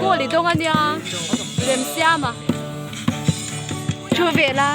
Goal i dawng a nia lem siam a thu ve la.